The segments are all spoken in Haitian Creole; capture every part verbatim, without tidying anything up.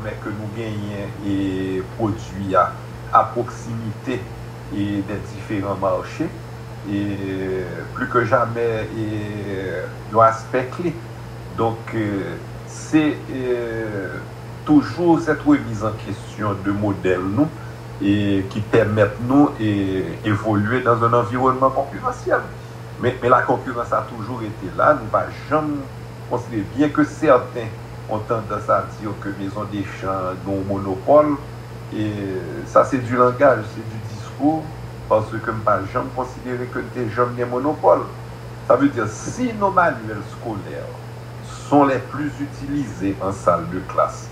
men ke nou genyen e pwodui a a pwoksimite e dè diferan mache, e pli ke jamè e yon aspè kle. Donk, e, se e toujou sèt remiz an kesyon de modèl nou e ki pèmèt nou e evolye dans un environnement concurrentiel. Men, men la concurrence a toujou rete la, nou pa janm konsidere, byen ke sèten on tandans a di ke Maison des Champs gen yon monopòl, e sa se du langaj, se du diskou, paske m pa janm konsidere ke n te janm gen monopòl. Sa vle di, si nos manuels scolaires sont les plus utilisés en salle de classe,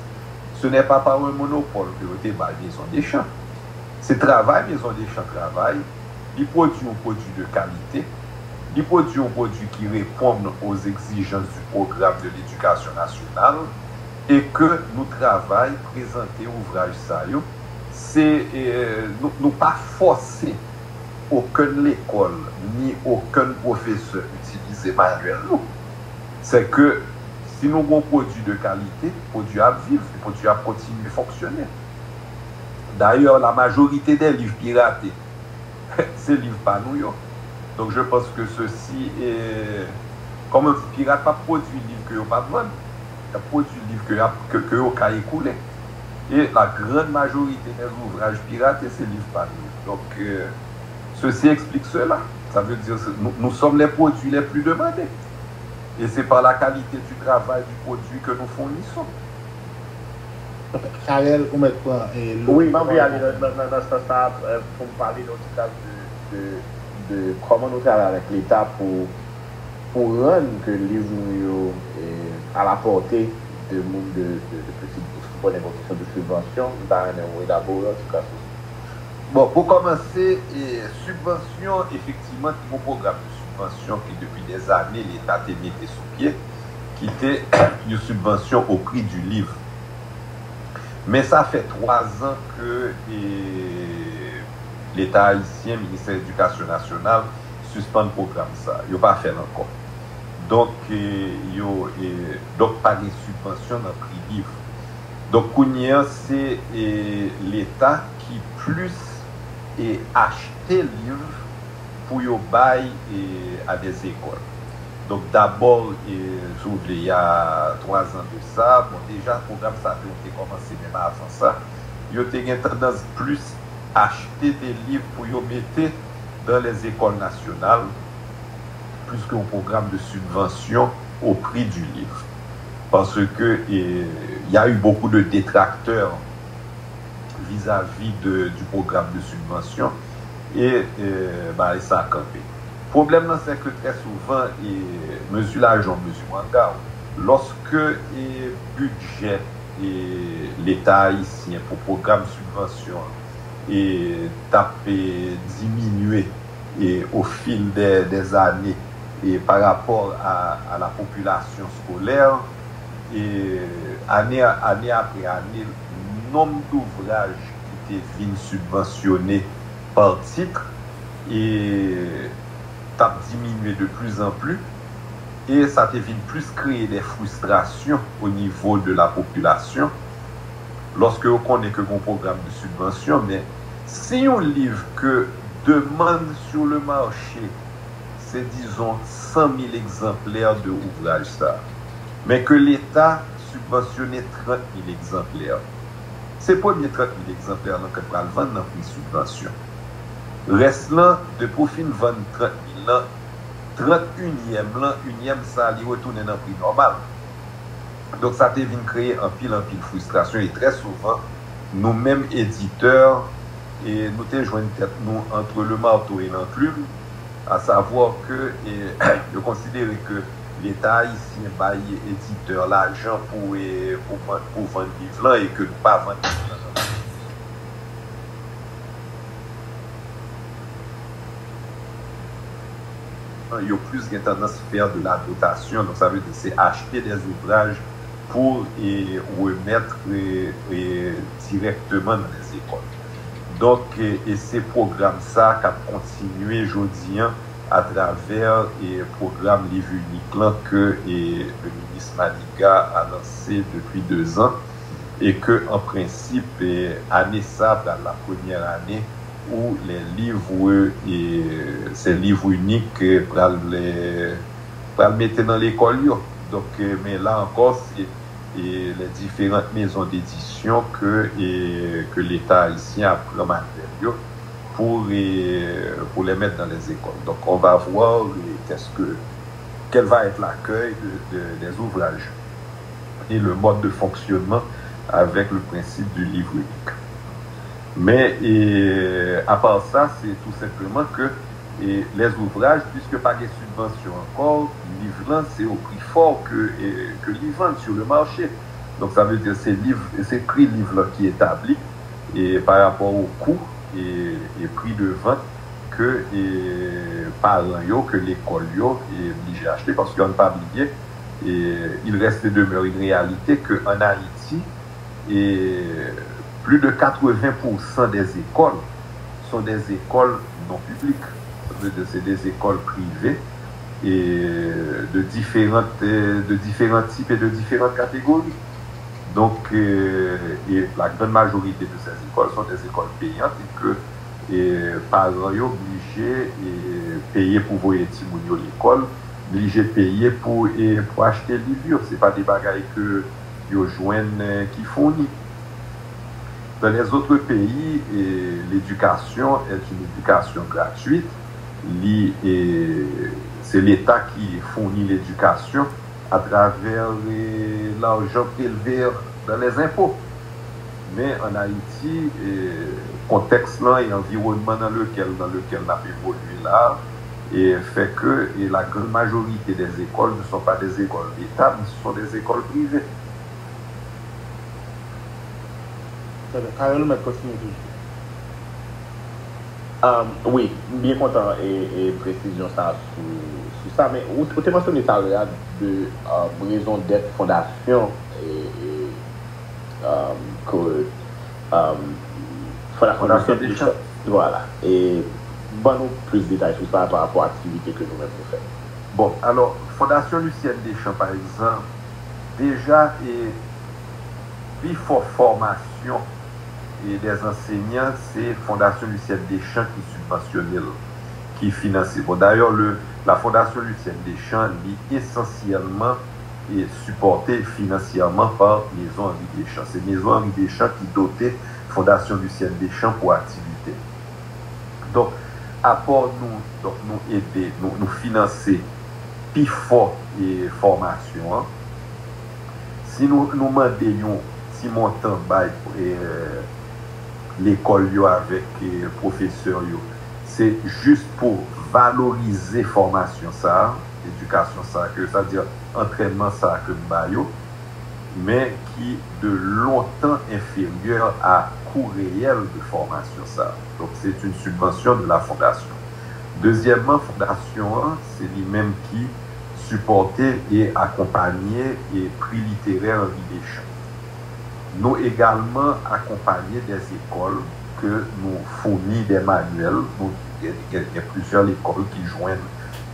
ce n'est pas par un monopole que yo te bay Maison des Champs. Se travay Maison des Champs travay, li pwodui yon pwodui de kalite, li pwodui yon pwodui ki reponn aux exigences du programme de l'éducation nationale, e ke nou travay, prezante ouvraj sa yo. Se, e, nou, nou pa fòse okenn lekòl, ni okenn pwofesè itilize manyèl nou. Se ke si nou gen yon pwodui de kalite, pwodui a ap viv, pwodui a ap kontinye fonksyone. Dayè, la majorite dè liv pirate, se liv pa nou yo. Donk, je pense que ceci est, kòman di, pirat p ap pwodui liv ke yo p ap vann. Y ap pwodui liv ke, y ap, ke, ke yo ka ekoule. E la grande majorité des ouvrages piratés, se liv pa nou yo. Donk, euh, ceci explique cela. Sa vle di, se, nous, nous sommes les produits les plus demandés. Et c'est par la qualité du travail du produit que nous fournissons. Carel, ou mèt pran e lo. Wi, m anvi ale nan, nan, nan sans sa, euh, pou m pale nan ti kaz de, de, de kòman nou travay avèk Leta pou, pou rann ke liv nou yo e, à la portée de moun de, de, de petite bourse. Pou konnen yon kesyon de sibvansyon, m ta renmen ou elabore an ti kaz sou sa. Bon, pou kòmanse, e, sibvansyon, efektivman, te gen yon pwogram de sibvansyon ki depi dèzane Leta te mete sou pye, ki te yon sibvansyon au prix du livre. Men sa fè twa zan ke e, Leta ayisyen, Ministè Edikasyon Nasyonal, sispann pwogram sa. Yo pa fè l ankò. Donk, e, yo, e, donk pa gen sibvansyon nan pri liv. Donk, kounye a, se e, Leta ki plis e, achte liv pou yo bay e, a dè zekòl. Donk, dabò, e, si w vle, y a twa zan de sa, bon, deja, pwogram sa te, te kòmanse menm avan sa. Yo te gen tandans plis achte de liv pou yo mete dans les écoles nationales, plus qu'un programme de subvention au prix du livre. Parce que eh, il y a eu beaucoup de détracteurs vis-à-vis de, du programme de subvention e eh, bagay sa kanpe. Pwoblèm nan, se ke trè souvan, e, mezi lajan, mezi manga, lòske e, bidjè e, Leta ayisyen pou pwogram sibvansyon an e, t ap e, diminye e, au fil des, des années e, par rapport à, à la population scolaire, e, ane, ane apre ane, nonb douvraj ki te vin sibvansyone pa tit e, t ap diminye de plus en plus e sa te vin plis kreye de fristrasyon o nivo de la popilasyon lòske yo konnen ke gen yon pwogram de sibvansyon, men si yon liv ke demann sur le marché se dizon san mil egzanplè de ouvraj sa, men ke Leta sibvansyone trant mil egzanplè, se premye trant mil egzanplè lan k pral vann nan pri sibvansyon. Rès lan, depi w fin vann trant mil lan, trant inyèm lan, inyèm sa, li retounen nan pri nòmal. Donk, sa te vin kreye anpil, anpil fristrasyon e trè souvan, nou menm editè, e nou te jwenn tèt nou entre le marteau et l'enclume, à savoir que e, yo konsidere ke Leta ayisyen bay editè lajan pou e, pou vann, pou vann liv lan e ke nou pa vann liv lan nan yo plis gen tandans fè de la dotasyon, donk sa vle di se achte de ouvraj pou e, remèt e, e, dirèkteman nan lèzekòl. Donk, e, e se pwogram sa k ap kontinye jodi an atravè e, pwogram liv inik lan ke e, le minis Manigat anonse depi dezan. e ke an prensip, e, ane sa pral la premyè ane où les livres, e, ces livres uniques, e, pral, e, pral mete nan lekòl yo. Donk, e, men la ankò, se, e, les différentes maisons d'édition ke, e, ke Leta ayisyen ap pran manuèl yo pour, e, pour les mettre dans les écoles. Donc, on va voir, e, qu'est-ce que, quel va être l'accueil de, de, des ouvrages et le mode de fonctionnement avec le principe du livre unique. Men, e, apa sa, se tou senpleman ke, e, les ouvrages, puiske pa gen sibvansyon ankò, liv lan, se au prix fort ke, e, ke li vann sur le marché. Donk, sa vle di, se liv, se pri liv lan ki etabli, e, pa rapò au coût, e, e pri de vente ke, e, paran yo, ke lekòl yo, e, blije achte, paske ann pa bliye, e, il reste et demeure une réalité que en Haïti, e, plus de quatre-vingts pour cent des écoles sont des écoles non publiques. Ça veut dire, c'est des écoles privées et de différentes, euh, de différents types et de différentes catégories. Donc, euh, et la grande majorité de ces écoles sont des écoles payantes et que, e, paran yo blije, e, peye pou voye timoun yo lekòl, blije peye pou, e, pou achte liv yo. Se pa de bagay ke yo jwenn, e, ki founi. Dans les autres pays, e, l'éducation est une éducation gratuite. Li, e, se Leta ki founi ledikasyon atravè, e, lajan prelve dans les impôts. Men ann Ayiti, e, kontèks lan e anviwònman nan lekel, nan lekel n ap evolye la, e fè ke, e, la grande majorité des écoles ne sont pas des écoles d'État, mais ce sont des écoles privées. Trè byen. Carole, ou mèt kontinye toujou. Um, wi, m byen kontan e, e presizyon sa sou, sou sa, men ou, ou te mansyone talè a de um, rezon dèt fondasyon e, e um, ke um, Fondasyon Lucien Deschamps. Voilà. E ban nou plis detay sou sa pa rapò a aktivite ke nou menm nou fè. Bon, alò, Fondasyon Lucien Deschamps, pa egzanp, deja e pi fò fòmasyon e des enseignants, se Fondasyon Lucien Deschamps ki sibvansyone l, ki finanse. Bon, dayè, le, la Fondation Lucienne Deschamps, li esansyèlman e sipòte finansyèman pa Maison Henri Deschamps. Se Maison Henri Deschamps ki dote Fondasyon Lucien Deschamps pou aktivite. Donk, apò nou, donk nou ede, nou, nou finanse pi fò e fòmasyon an. Si nou, nou mande yon ti montan bay e, lekòl yo avèk e, pwofesè yo, se jis pou valorize fòmasyon sa a, edikasyon sa a, ke, sa vle di antrènman sa a ke m ba yo, men ki de lontan enferyè a kou reyèl de fòmasyon sa a. Donk, se yon sibvansyon de la fondasyon. Dezyèmman, fondasyon an, se li menm ki sipòte e akonpanye e pri literè Henri Deschamps. Nou egalman akonpanye dè zekòl ke nou founi dè manyèl. Nou gen, gen, gen plizyè lekòl ki jwenn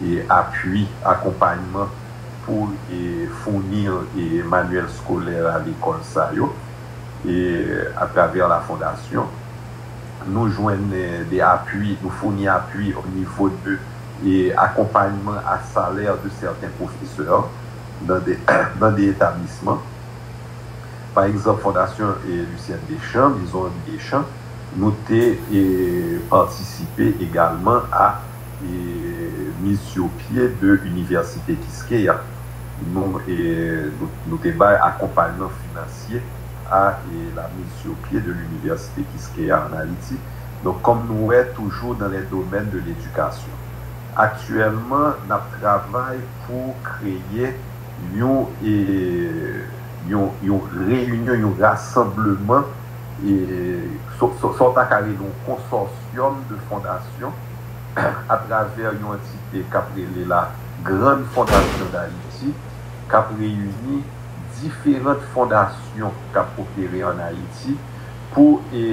e apui, akonpayman pou e founi e manyèl skolè a lekòl sa yo e atravè la fondasyon. Nou jwenn e de apui, nou founi apui o nivo de e akonpayman a salè de sèten pwofesè nan de, nan de etablisman. Pa egzanp, Fondasyon e Lucienne Deschamps, Maison Henri Deschamps, nou te e patisipe egalman a e miz sou pye de Inivèsite Kiskeya. Nou, e, nou, nou te bay akonpayman finansye a e la miz sou pye de l'Université Quisqueya an Ayiti. Donk, kòm nou wè, toujou dans les domaines de l'éducation. Aktyèlman, n ap travay pou kreye yon e, yon, yon reyinyon, yon rasanbleman, e, sa w ta ka rele yon konsòsyòm de fondasyon atravè yon antite k ap rele la Grande Fondation d'Haïti, k ap reyini diferan fondasyon k ap opere ann Ayiti pou e,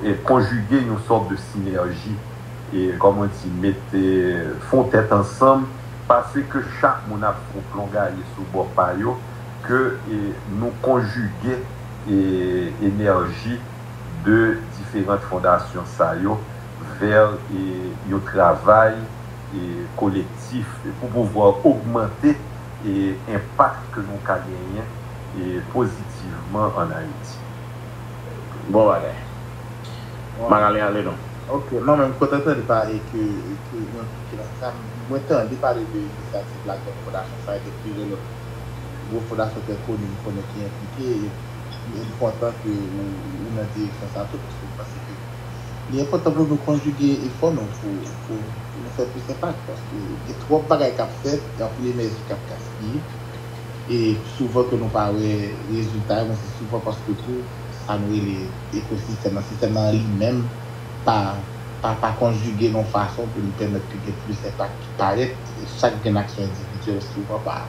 e konjige yon sòt de sinèji e, kòman di, mete, fè yon tèt ansanm, pase ke chak moun ap fè yon plongaye sou bò pa yo, ke e, nou konjige e, enèji de diferan fondasyon sa yo vè e, yon travay e, kolektif pou pouvwa ogmante e, enpak ke nou ka genyen e, pozitivman ann Ayiti. Bon bagay. M ap ale, ale non. Ok, non, men m kontan tande pale ke, ke yon ki nan sa, mwen tande pale de inisyativ la, de fondasyon sa, e de plizyè lòt gwo fondasyon trè koni m konnen ki enplike, e m kontan ke ou, ou nan direksyon sa tou, paske m panse ke li enpòtan pou nou konjige efò nou, pou, pou, pou nou fè plis enpak, paske gen twòp bagay k ap fèt, gen anpil enèji k ap gaspiye, e souvan ke nou pa wè rezilta yo, men se souvan paske tou, sa nou rele ekosistèm nan, sistèm nan li menm, pa, pa, pa konjige nan yon fason pou li pèmèt ke gen plis enpak ki parèt, e chak grenn aksyon endividyèl souvan pa,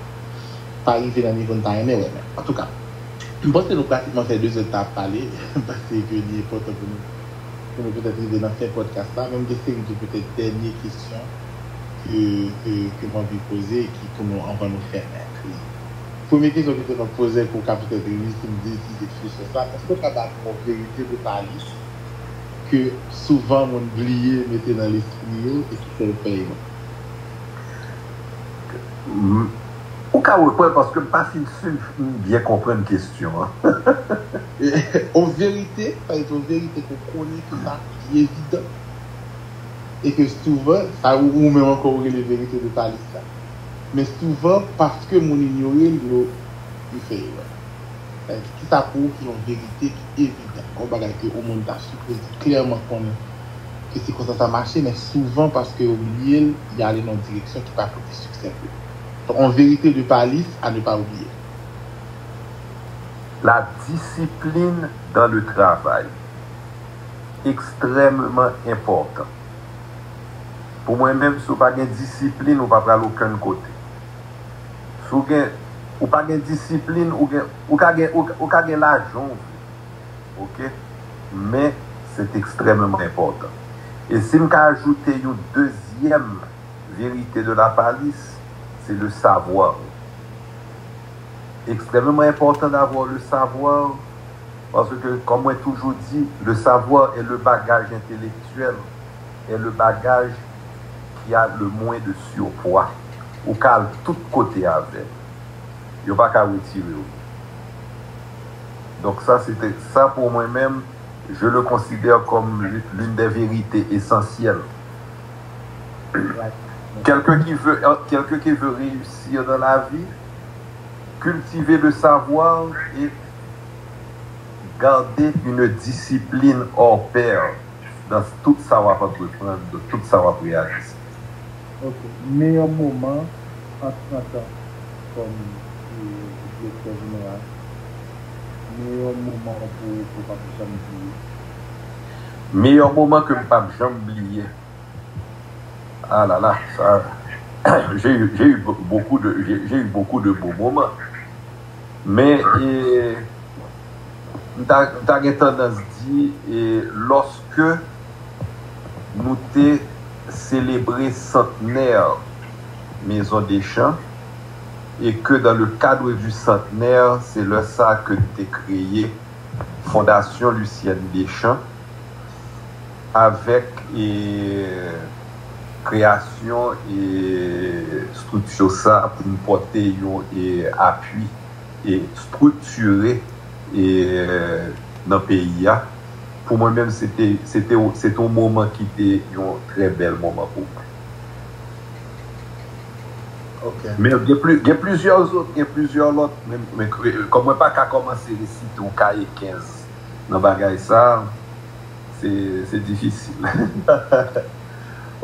pa rive nan nivo n ta renmen wè, men antouka, m panse nou pratikman fè de zè n t ap pale, m panse ke li enpòtan pou nou, pou nou petèt rive nan fen pòdkas la, men m gen seri de petèt dènye kesyon ke, ke, ke m anvi poze, ki pou nou, anvan nou fèmen. Premye kesyon ke m ap poze, ke w ka petèt reyisi m deside sou sa, èske w ka ba nou yon verite de Palis ke souvan moun bliye mete nan lespri yo e ki fè yo pè yo? Ou ka reprann paske m pa fin si m byen konprann kesyon an. Yon verite, sa vle di yon verite ke w konnen ke sa li evidan. E ke souvan, sa ou menm ankò ou rele verite de Palis la. Men souvan, paske moun inyore l, yo, yo fè erè. Sa vle di, kisa pou ou ki yon verite ki evidan, yon bagay ke yon moun ta sipoze klèman konnen ke se konsa sa mache, men souvan paske yo bliye l, y ale nan yon direksyon ki pa pote siksè pou yo. Donk, yon verite de Palis à ne pas oublier. La discipline dans le travail. Ekstrèmman enpòtan. Pou mwen menm, si w pa gen disiplin, ou pa pral okenn kote. Si w gen, ou pa gen disiplin, ou gen, ou ka gen, ou, ou ka gen lajan w vle. Ok? Men, c'est extrêmement important. E si m ka ajoute yon dezyèm vérité de la Palis, c'est le savoir. Extrêmement important d'avoir le savoir, parce que, comme mwen toujou di, le savoir est le bagage intellectuel, est le bagage qui a le moins de surpoids. Ou ka al tout kote avè l. Yo pa ka retire w. Donk sa, se te, sa pou mwen menm, je le considère comme l'une des vérités essentielles. Quelqu'un qui veut, quelqu'un qui veut réussir dans la vie, cultiver le savoir et garder une discipline hors pair dans tout sa w ap antreprann, dans tout sa w ap reyalize. Ok. Meyè moman an trant an kòm direktè jeneral. Meyè moman pou ou ke w p ap janm bliye. Meyè moman ke m p ap janm bliye. Ah là là, ça, j'ai eu, j'ai eu beaucoup de, j'ai eu beaucoup de beaux moments. Men e, m ta, m ta gen tandans di, e, lòske nou te selebre santnè Maison Deschamps, e ke dans le cadre du centenaire, se lè sa ke nou te kreye Fondasyon Lucienne Deschamps, avèk e, kreyasyon e, estrikti sa pou n pote yon e, apui e, estrikti e, nan peyi a. Pou mwen menm, se te, se te, se te yon moman ki te yon trè bèl moman pou mwen. Ok. Men gen, pli, gen plizyè zòt, gen plizyè lòt, men, men kòm mwen pa ka kòmanse resite yon kaye kenz nan bagay sa, se, se difisil.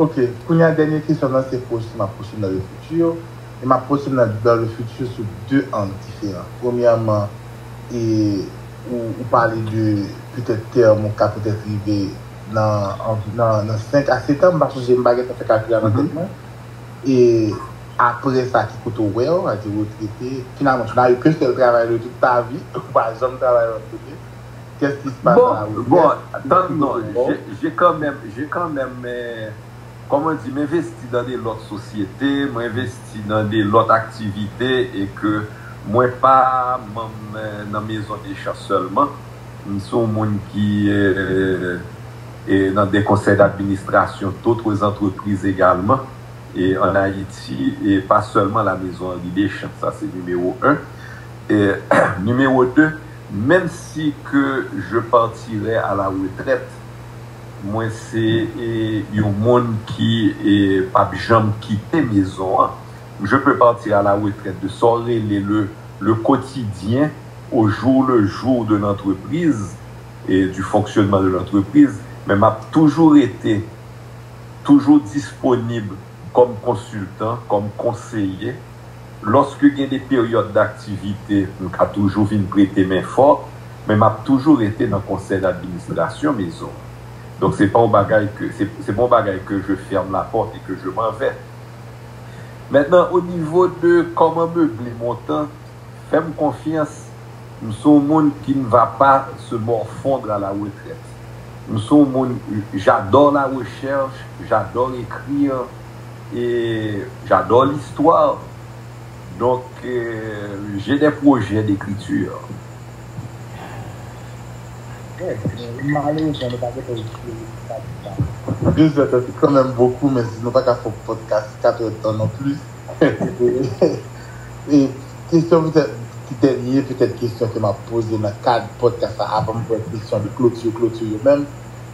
Ok, kounye a dènye kesyon nan se pwoche, m ap pwoche nan le futur. E m ap pwoche nan dans le futur sou de ang diferan. Premyèman, e, ou, ou pale de petèt tèm ou ka petèt rive nan, nan, nan senk a sèt an, m pa sonje, m pa gentan fè kalkil la nan tèt mwen. E apre sa, ki kote w wè w, sa vle di retrete, finalman, tu n'as eu qu'un seul travail de toute ta vie, ou pa janm travay lòt kote. Qu'est-ce qui se passe à la retraite? Bon, tann non, j'ai quand même, j'ai quand même, euh, comment dire, m envesti dans de lòt sosyete, m envesti dans de lòt aktivite e ke Mwen pa manm eh, nan Maison des Champs sèlman. M se yon moun ki eh, eh, nan de konsèy d'administration d'autres entreprises également, et en Haïti, et pas seulement la Maison Henri Deschamps, ça c'est numéro un. Et numéro deux, même si que je partirais à la retraite, mwen se eh, yon moun ki eh, p ap janm kite mezon an. Je peux partir à la retraite de sa w rele le, le quotidien au jour le jour de l'entreprise et du fonctionnement de l'entreprise, men m ap toujou rete, toujou disponib kòm konsiltan, kòm konseye. Lòske gen de peryòd daktivite, m ka toujou vin prete men fò, men m ap toujou rete nan konsèy d'administration mezon. Donk se pa yon bagay ke se, se pa yon bagay ke je ferme la porte et que je m'en vais. Maintenant, au niveau de comment meubler mon temps, fais-moi confiance, m se yon moun qui ne va pas se morfondre à la retraite. M se yon moun, j'adore la recherche, j'adore écrire et j'adore l'histoire. Donc, euh, j'ai des projets d'écriture. Deux heures, c'est quand même beaucoup, mais nous pas qu'à faire podcast quatre heures de temps non plus. Et question peut-être qui dernier, peut-être question que m'a posé dans le cadre podcast avant de question de clôture, clôture même,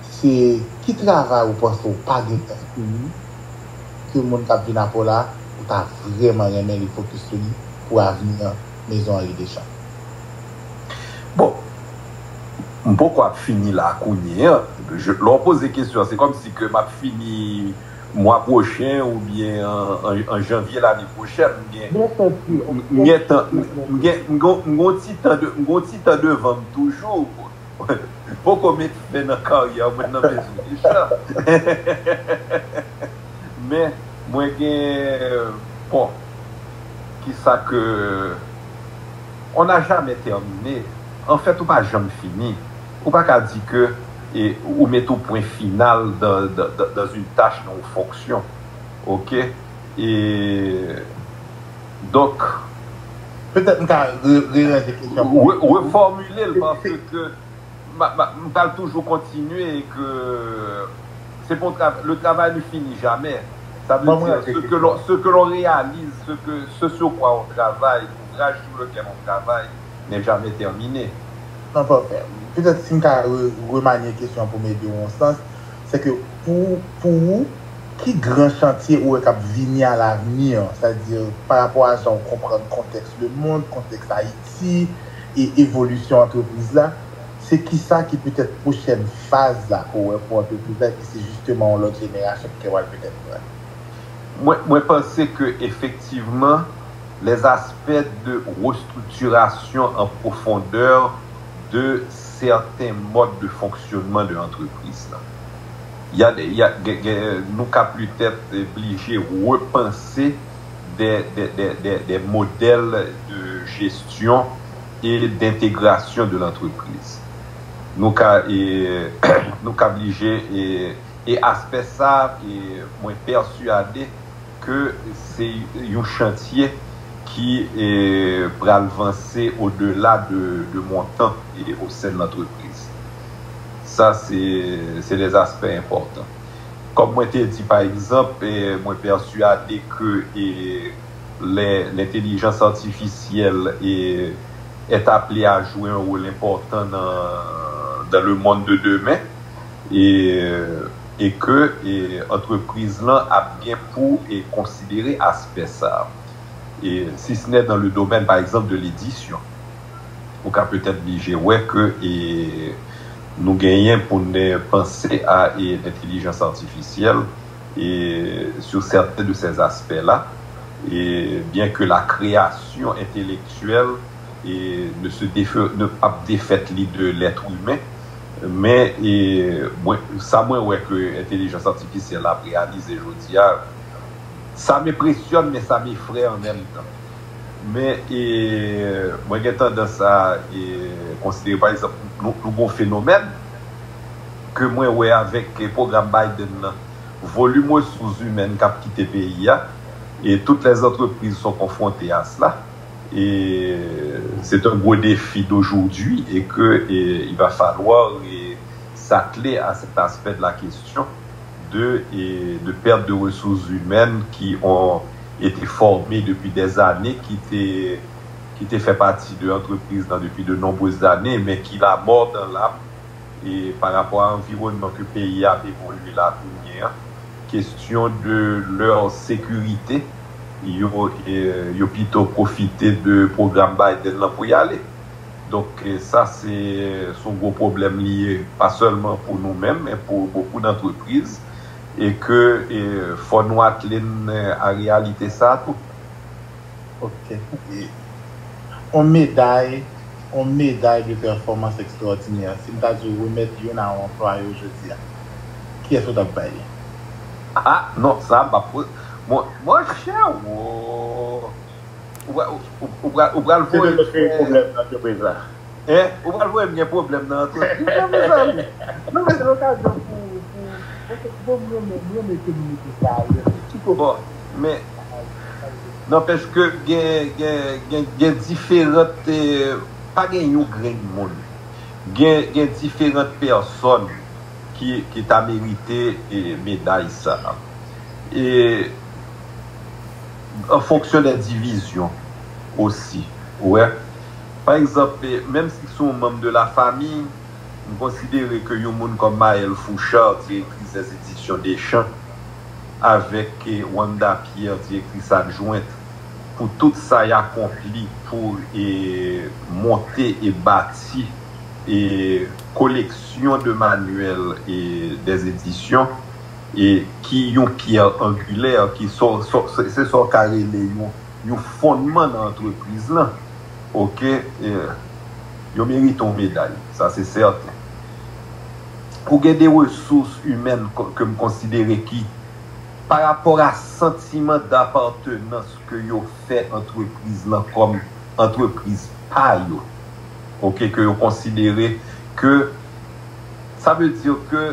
c'est qui travail vous pensez ou pas de temps fini? Ke moun k ap vin apre w la, ou ta vrèman renmen li fokis sou li pou avni an Maison Henri Deschamps? Bon, m poko ap fini la kounye an. Lè w poze kesyon an, se kòmsi ke m ap fini mwa pwochen oubyen an, an, an janvye lane pwochèn. M gen, m gen tan, m gen, m gen, m gen yon ti tan de, m gen yon ti tan devan m toujou. Poko met fen nan karyè mwen nan Maison Deschamps. Men, mwen gen, bon, kisa ke, on n'a jamais terminé. Anfèt, ou pa janm fini. Ou pa ka di ke e, ou met yon pwen final dans, dans, dans une tâche, dans une fonction. Ok? E, donk, Petèt m ka re- reranje kesyon pou re- reformile l paske m pral toujou kontinye ke se pa yon tra- le travail ne finit jamais. Ça veut dire ce que l'on ce que l'on réalise, ce que ce sur quoi on travaille, l'ouvrage sur lequel on travaille n'est jamais terminé. Non, pa fè. Petèt si m ka re- remanye kesyon an pou m ede w yon sans, se ke pou pou ou, ki gran chantye ou wè k ap vini a lavni an, sètadi pa rapò a jan w konprann kontèks lemonn, kontèks Ayiti e evolisyon antrepriz la, se kisa ki petèt pwochèn faz la ke w wè pou antrepriz la epi se jisteman yon lòt jenerasyon ki pral petèt pran? Mwen, mwen panse ke efektivman, les aspects de restructuration en profondeur de certains modes de fonctionnement de l'entreprise. Il y a, il y a, gen- gen- nou ka petèt blije repanse des, des, des, des, des modèles de gestion et d'intégration de l'entreprise. Nou ka, e, nou ka blije, e, e aspè sa, e, mwen pèsyade ke se yon chantye ki e, pral vanse odela de, de montan e, o sen de lantrepriz. Sa, se, se de aspè enpòtan. Kòm mwen te di, pa egzanp, e, mwen pèsyade ke e, le, lentelijans atifisyèl e, est appelé à jouer un rôle important dans, dans le monde de demain e, e ke e, antrepriz lan ap gen pou e, konsidere aspè sa a. E, si ce n'est dans le domaine, par exemple, de l'édition, ou ka petèt blije wè ke e, nou genyen pou n panse a e, lentelijans atifisyèl e, sur certains de ces aspects-là, et bien que la création intellectuelle e, ne se défait, ne p ap defèt li de l'être humain, men e, mwen, sa mwen wè ke entelijans atifisyèl ap reyalize jodi a, ça m'impressionne, mais ça m'effraie en même temps. Men e, mwen gen tandans a e, konsidere, pa egzanp, nou, nou gen yon fenomèn ke mwen wè avèk e, pwogram Biden nan, volim resous imèn k ap kite peyi a, e toutes les entreprises sont confrontées à cela. Et c'est un gros défi d'aujourd'hui et que et il va falloir et s'atteler à cet aspect de la question de, et de perte de ressources humaines qui ont été formées depuis des années, qui étaient qui te fè pati de antrepriz lan depi de nombreuses années, men ki la mort dans l'âme, e pa rapò a anviwònman ke peyi a ap evolye la kounye a, kesyon de leur sécurité, yo, e, yo pito pwofite de pwogram Biden lan pou y ale. Donk, e, sa se, se yon gwo pwoblèm li ye, pa sèlman pou nou menm, men pou beaucoup d'entreprises, e ke, e, fò nou atle n a reyalite sa a tou. Ok. On meday, on meday de pèfòmans ekstwòdinè. Si m ta di w remèt youn a yon anplwaye w jodi a, kiyès ou t ap bay li? Ah, non, sa m p ap. Mon, monchè, wo. Ou pral, ou, ou pral, ou pral Se voye de l kreye pwoblèm nan antrepriz la. Hein? Ou pral voye m gen pwoblèm nan antrepriz la, mezanmi. Non, men se lokazyon pou, pou, pou, bon, mwen renmen, mwen renmen ke nou mete sa a, wi. Ki pwoblèm? Bon, men, n'empêche que gen, gen, gen, gen diferant, eh, pa gen yon grenn moun. Gen, gen diferant pèsòn ki, ki ta merite, eh, meday sa a. E, an fonksyon de divizyon osi, ou wè. Pa egzanp, eh, menm si se yon manm de la famille, m konsidere ke yon moun kòm Maëlle Fouchard, direktris des éditions Deschamps, avèk, eh, Wanda Pierre, direktris adjwent, pou tout sa y akonpli pou, eh, monte e bati, eh, koleksyon de manuel, eh, des éditions, e ki yon pyè angilè, ki se, se, se, se sa w ka rele yon, yon fondman nan antrepriz lan. Ok, e, yo merite yon meday, sa se sèten. Ou gen de resous imèn ko-, ke m konsidere ki, pa rapò a santiman dapatenans ke yo fè antrepriz lan kòm antrepriz pa yo, ok, ke yo konsidere ke, sa vle di ke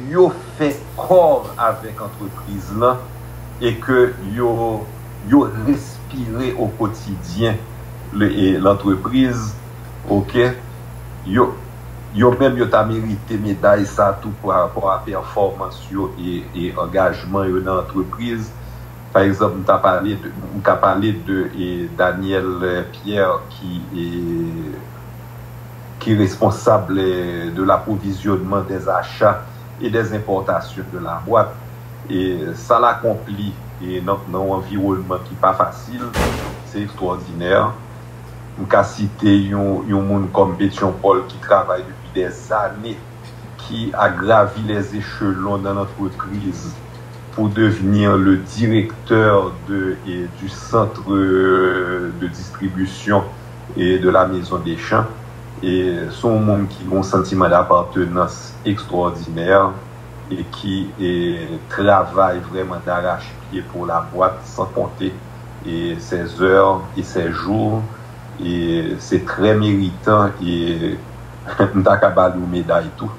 yo fè kò avèk antrepriz lan e ke yo, yo respire o kotidyen le, e, lantrepriz, ok, yo, yo menm yo ta merite meday sa tou pa rapò a pèfòmans yo e, e angajman yo nan antrepriz. Pa egzanp, m ta pale de, m ka pale de, e, Daniel, e, Pierre ki, e, ki responsab, e, de l'approvisionnement des achats et des importations de la boîte. E sa l akonpli, e, nan, nan yon anviwònman ki pa fasil, se ekstwòdinè. M ka site yon, yon moun kòm Pétion Paul ki travay depi dèzane, ki a gravi les échelons dans l'entreprise pour devenir le directeur de, et du centre, euh, de distribution et de la maison Deschamps. E se yon moun ki gen yon santiman dapatenans ekstwòdinè e ki, e, travay vrèman d'arrache-pied pour la boîte, sans compter, e, ses heures et ses jours. E se trè meritan e m ta ka ba li yon meday tou.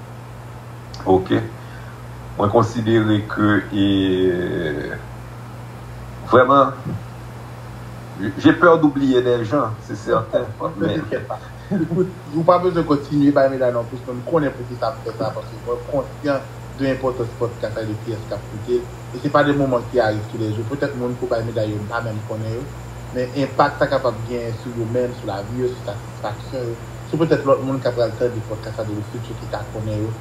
Ok. Mwen konsidere ke, e, vrèman, j'ai peur d'oublier des gens, c'est certain. Men Ou pa bezwen kontinye bay meday non plis, men m konnen poukisa m fè sa, paske mwen konsyan de enpòtans pòdkas la e de kiyès k ap koute l. E se pa de moman ki arive toulejou. Petèt moun pou bay meday yo, m pa menm konnen yo. Men enpak sa kapab genyen sou yo menm, sou lavi yo, sou satisfaksyon yo, sou petèt lòt moun k ap pral tande pòdkas la dans le futur ki ka konnen yo.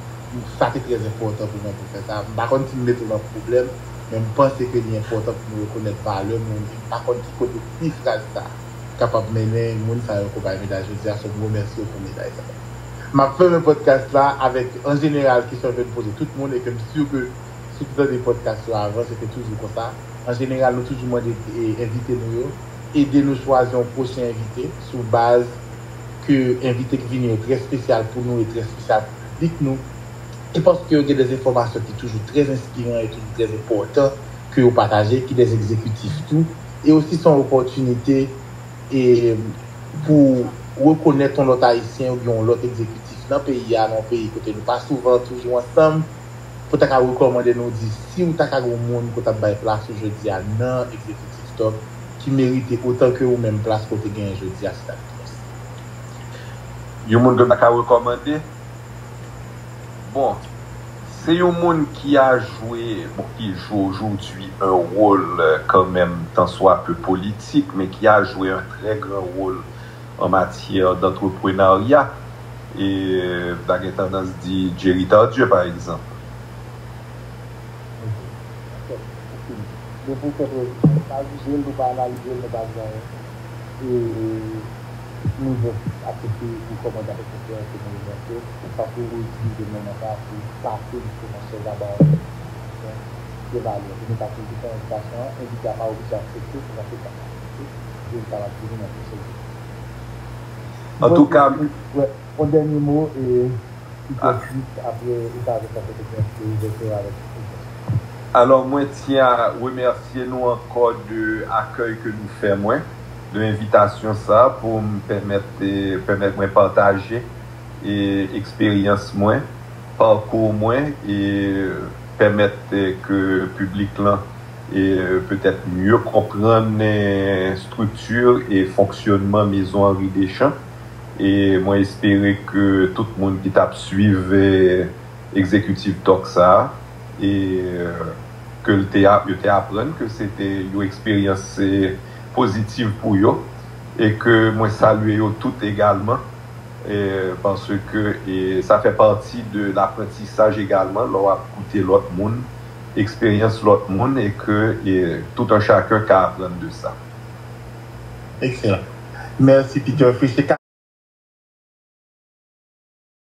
Sa te trè enpòtan pou mwen pou fè sa. M pa konn si m mete w nan pwoblèm, men m panse ke li enpòtan pou nou rekonèt valè moun. E m pa konn ki kote ti fraz sa kapab mennen moun sa yo k ou bay meday jodi a, so m remèsye w pou meday sa. M ap fèmen pòdkas la avèk, an jeneral, kesyon ke m poze tout moun e ke m si ke si w te tande pòdkas yo avan, se te toujou konsa. An jeneral, nou toujou mande, e, envite nou yo ede nou chwazi yon pwochen envite sou baz ke envite ki vini yo trè espesyal pou nou e trè espesyal pou piblik nou. E paske yo gen de enfòmasyon ki toujou trè enspiran e toujou trè enpòtan ke yo pataje, ki de egzekitif tou. E osi se yon opòtinite e pou rekonèt yon lòt Ayisyen oubyen yon lòt egzekitif nan peyi a, nan yon peyi kote nou pa souvan toujou ansanm, pou ta ka rekòmande nou di si w ta ka gen yon moun pou t ap bay plas ou jodi a nan egzekitif Talk, ki merite otan ke ou menm plas ke w te genyen jodi a, se ta ki kiyès? Yon moun ke m ta ka rekòmande? Bon, se yon moun ki a jwe, bon, ki jwe aujourd'hui un rôle kanmenm, tant soit peu politique, men ki a jwe un très grand rôle en matière d'entrepreneuriat. E m ta gen tandans di Jerry Tardieu, pa egzanp. Bon, pou fèt rezon, nou pa jije l, nou pa analize l, nou pa di anyen. E nou jis aksepte pou kòmantè a te fè, ke nou remèsye. Paske ou itilize moman sa a pou plase jisteman chèz la ba ou. Donk, se valè. E nou ka felisite anvitasyon an, envite a pa oblije aksepte, se paske l pa aksepte, e l kapab vini nan pwochen jou. Antouka, yon dènye mo, e Peter Smith, apre ou ka avèk sa, se te gen ouvèti avèk. Alò, mwen tyen a remèsye nou ankò de akèy ke nou fè mwen, de envitasyon sa pou m pèmèt, eh, pèmèt mwen pataje, eh, eksperyans mwen, pakou mwen, e pèmèt, eh, ke piblik lan, eh, petèt mye konprann, eh, estrikti e fonksyònman Maison Henri Deschamps. E mwen espere ke tout moun ki t ap swiv, eh, Executive Talk sa a, e, eh, ke l te a, yo te aprann ke se te yon eksperyans, eh, pozitiv pou yo, e ke mwen salye yo tout egalman, eh, paske, eh, sa fè pati de laprantisaj egalman, lè w ap koute lòt moun, eksperyans lòt moun, e ke, eh, tout un chacun ka aprann de sa. Excellent. Merci, Peter Frisch.